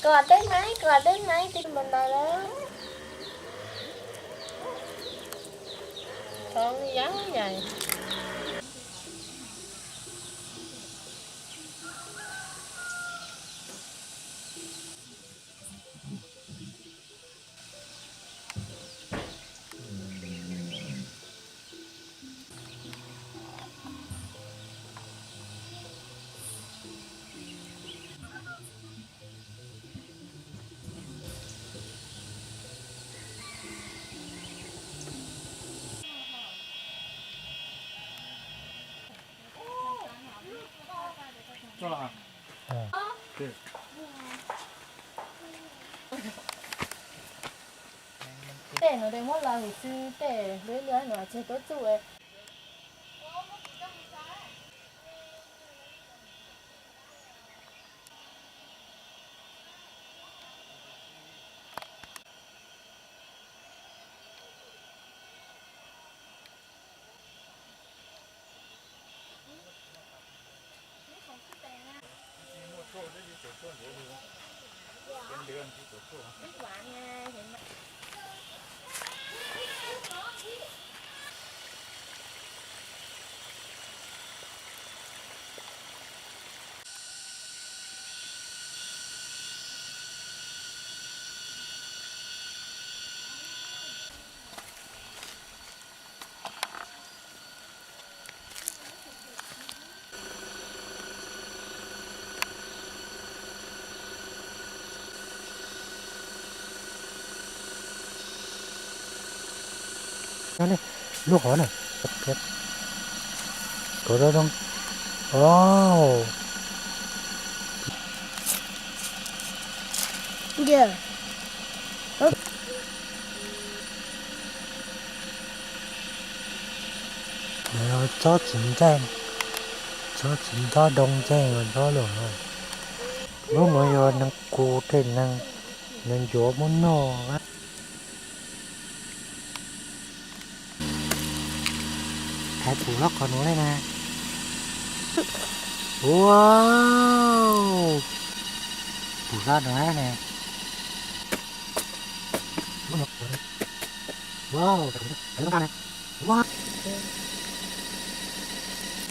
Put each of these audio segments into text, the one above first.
Kom tej maib, kom tej maib ti npa nta lawm. Tov ya ya. Tej no de muab lawv hais xwb, tej luab luab no tseg tuab txuj. Lub qhov na, kov rau zoo. Au. Tsob txiv ntxeej, tsob txiv ntob doo ntxeej tsob lawm. Lub no yog neeg kus tej neeg, neeg ncuav muab noj. Thaiv pum loj qhov nuav li na. Ua, pum loj nuav ne.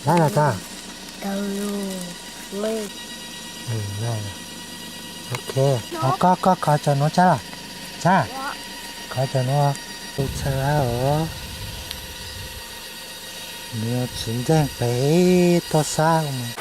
Laib los tag. Ok, koj, koj kov cov nuav tsab los, tsab, kov cov nuav, tu txhawb os. Nws txiv ntxeej pem toj sab mus.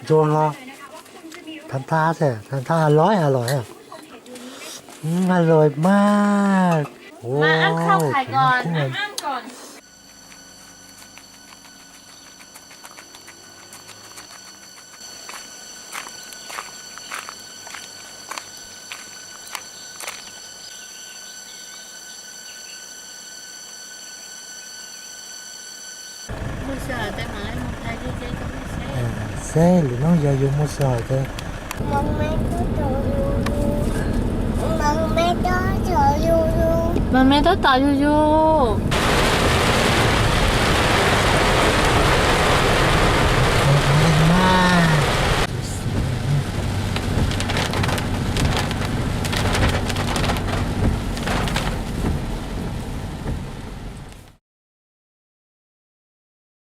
Zoo hlo. Thav thab xwb, thav thab a loj a loj. A loj mas. Wow. Seb lwm hnub yog yus muaj sij hawm ces. Mas me tab tom yug yug.